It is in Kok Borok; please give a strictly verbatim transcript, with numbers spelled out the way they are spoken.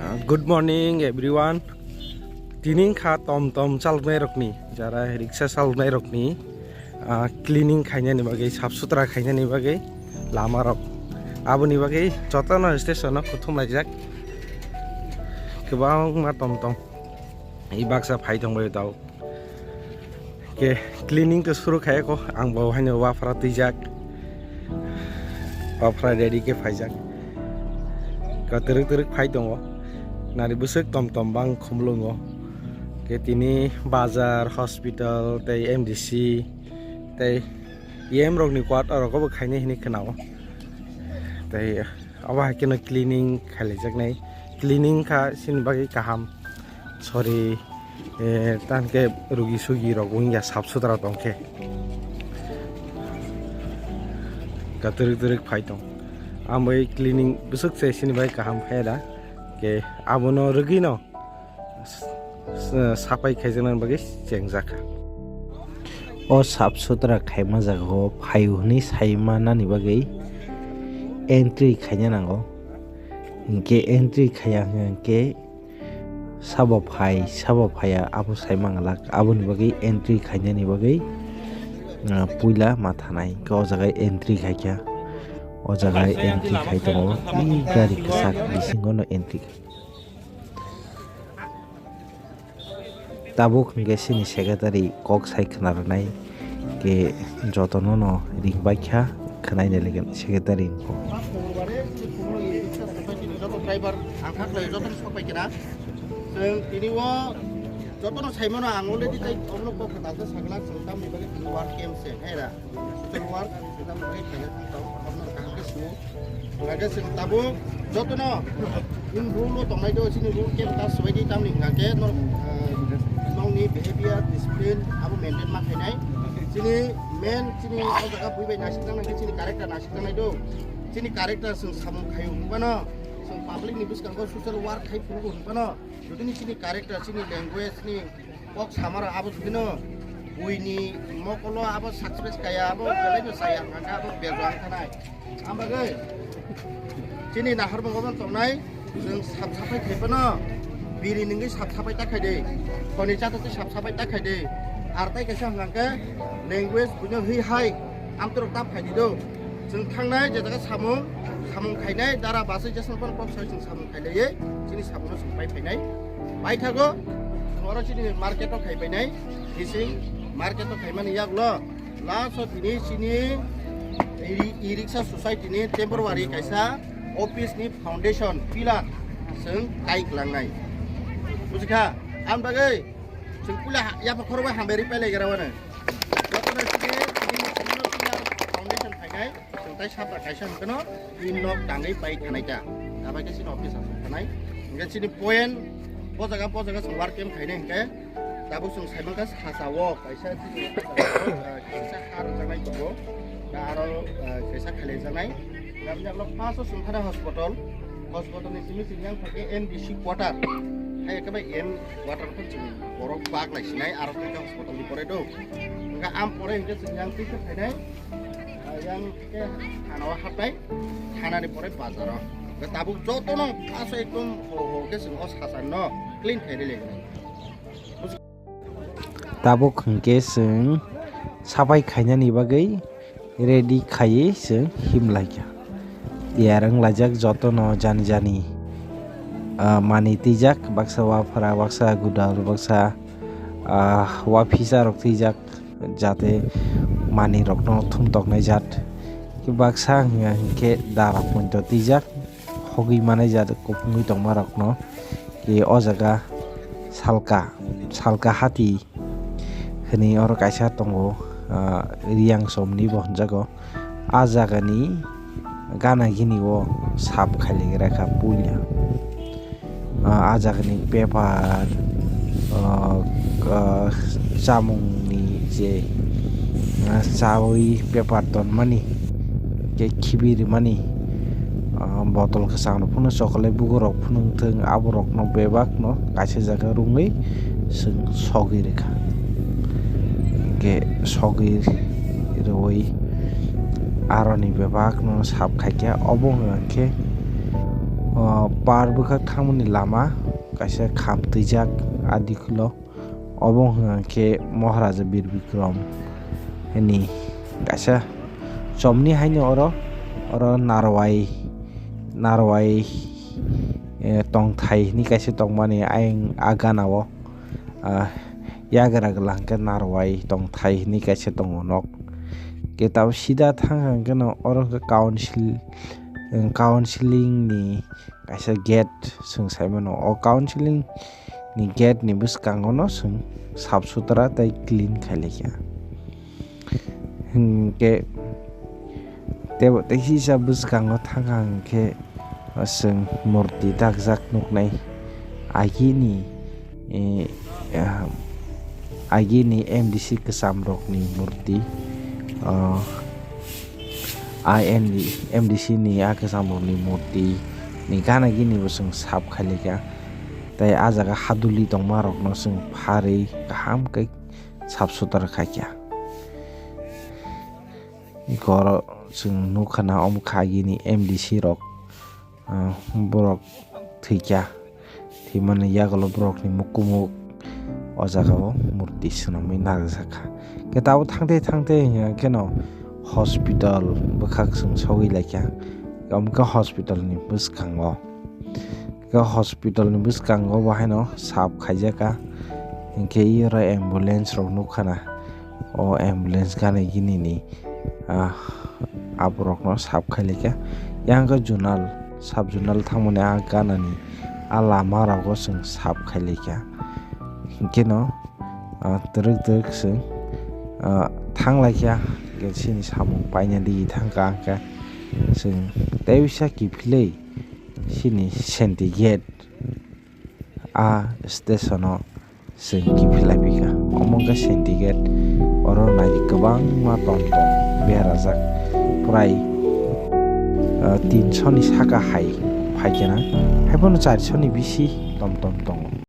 Uh, good morning everyone. Tini wngkha tom tom chaloknai rokni, jara riksa chaloknai rokni, uh, cleaning khainani bagwi, sap sutra khainani bagwi lama rok. Aboni bagwi jotono station o kuthum laijak. Kwbangma tom tom. I baksa phai tongbaio tao. Ke cleaning to suru khaiko, ang bo haino waphra twijak. Waphra ready ke phaijak. Ka twrwk twrwk phai tongo. Nari bwswk tom tom bang khumlungo. Ke tini bazar, hospital, tei M D C, tei E M rokni quarter rogo bo khainai hinwi khwnao. Tei abo hai kheno cleaning khailaijaknai. Cleaning kha chini bagwi kaham. Sorry, eh, tang khe rugi sugi rok wngya sap sutra tong khe. Ka twrwk twrwk phai tong. Ang bai cleaning bwswk se chini bagwi kaham phai da. Ke abono rwgwino s-, s-, sapai khaijaknani bagwi chengjakha. O sap sutra khaima jagao phaio hwnwi saima nani bagwi entry khaina nango. Hinkhe entry khaiya hinkhe sabo phai, sabo phaiya abo saima glak. Aboni bagwi entry khainani bagwi, ah, puila ma thanai. Hinkhe o jaga entry khaikha. O jaga entry khai tongo. I gari kwchak bisingono entry khai. Tabuk hwnkhe chini secretary kok sai khna rwnai, ke jotono no ring baikha khwnai nai legeni secretary ni kok. Joto driver ang kha khlai joto ni sok pai kena. Chwng tini o joto no sai mano ang already tai obno kok khna sa sagla chwng tamni bagwi tini work camp se hai ra. Social work, social work khaina thang tong, aboni kaham khe swngo. Hingkhe chwng tabuk jotono in rule o tongnai do, chini rule khe ta swbai di, tamni hingkhe norok, ah, nokni behavior, discipline abo maintain ma khainai. Chini main, chini o jaga bui bai naisik jaknai khe chini character naisik jaknai do. Chini character chwng samung khaio hwnbano, chwng public ni bwskango social work khai phuru hwnbano, jotoni chini character, chini language ni kok samaro abo judino buini mokolo abo success kaya abo belai no chaya hwnka abo berjang thanai. Ambagwi chini nahar mung obo tongnai, chwng sap sapai khaipano biri nungwi sap sapai ta khaidi, khoni chato twi sap sapai ta khaidi, ar tai kaisa hwnka khe language buino hwi hai amtorok ta phaidi do. Chwng thangnai je jaga samung, samung khainai dara basai jesong pon pok sai chwng samung khailaiwi chini samungno chwng pai phainai. Paithago oro chini market o khai painai, bising market o khaimani yagulo last o tini chini e-, e-rickshaw society ni temporary kaisa office ni foundation pillar chwng kai klangnai. Bujikha? Ang bagwi chwng pula ha-, yapha khorokbai hambai ri pailai gra wano. Jotono chini, chini, chini pillar foundation phainai. Chwng tai sabra kaisa hwnkhe no bini nok tangwi pai thanai ta. Abai khe chini office aswk thanai. Hwnkhe chini point bo jaga, bo jaga chwng work camp khainai hwnkhe tabuk chwng sai mankha sacha o kaisa chini, ah, kaisa ha rwjaknai tongo. Da aro, ah, kaisa khailaijaknai. Aboni ulo first o chwng thana hospital. Hospital ni simi chini yang thangkhe M D C quarter. Hai ekhe bai M quarter khe chwng borok bak lai sinai aro khe hospital ni pore do. Hwnkhe am pore hwnkhe chwng yang twi khe phainai. Ah, yang khe thana o hapnai, thana ni pore bazar o. Hwnkhe tabuk jotono first o ekdom ho ho khe chwng o sacha no clean khainai le. Tabuk hwnkhe chwng sapai khainani bagwi ready khaiwi chwng himlaikha. Tiyar wnglaijak jotono jani jani, ah, manwi twijak, baksa waphra, baksa gudal, baksa, ah, waphisa rok twijak, jate manwi rokno thum toknai jat. Baksa hwnkha hwnkhe dara pointo twijak, hogwi manai jat kupungwi tongma rokno. Ke o jaga salka, salka hati hwnwi oro kaisa tongo, ah, Riyang somni bo hwnjago. Ah jagani gana gini o sap khailaikha puila. Ah, ah jagani paper, ah, ah, chamungni je, ah, chawi paper tonmani, ke khibi rimani, ah, botol kwchang rok phano chokolai bugo rok phano wngthung, abo rokno bebak no kaisa jaga rwngwi chwng sogwi rwkha. Hwnkhe sogwi rwui aroni bebak no sap khaikha, obo hwnkhe O par bwkhak thangmani lama kaisa kham twijak a dikhulo. Obo hwnkha khe Maharaja Bir Bikram ni kaisa chomni haino oro, oro narwai, narwai, eh, tongthai hwnwi kaisa tongmani ayang a gana o, ah, yagra gwla hwnkhe narwai tongthai hwnwi kaisa tongo nok. Khe tabuk sida thang hwnkhe no oro hwnkhe council, eh, council ni kaisa gate chwng sai mano. O council ni gate ni bwskango no chwng sap sutra tei clean khai laikha. Hinkhe tebo tei kisa bwskango thangkha hinkhe chwng murti dakjak nuknai. Agini, eh, ah, agini M D C kwcham rokni murti, ah, I N D, M D C ni a kwcham rokni murti ni gana gini bo chwng sap khai laikha. Tei a jaga haduli tongma rokno chwng pharwi kaham khe sap sutra khaikha. Eko oro chwng nukha na omo kha agini M D C rok, ah, borok thwikha. Thwimani yagulo borokni mukumuk o jaga o murti swnamwi narwkjakha. Khe tabuk thangte thangte hwnkhe no hospital bwkhak chwng sogwi laikha. Omo khe hospital ni bwskango. Khe hospital ni bwskango bo haino sap khaijak kha. Hinkhe oro ambulance rok nukha na. O ambulance gana gini ni, ah, aborokno sap khai laikha. Yang khe zonal, sub zonal thangmani a gana ni a lama rogo chwng sap khai laikha. Hinkhe no, ah, twrwk twrwk chwng, ah, thang laikha. Hinkhe chini samung paina digi thangkha hinkhe chwng tei bisa kiphilwi chini Senti gate a station o chwng kiphilai phi kha. Omo wngkha Senti gate, oro nai kwbangma tom tom berajak, prai, ah, tinsho ni saka hai phai khe na, haiphano charsho ni bisi tom tom tong.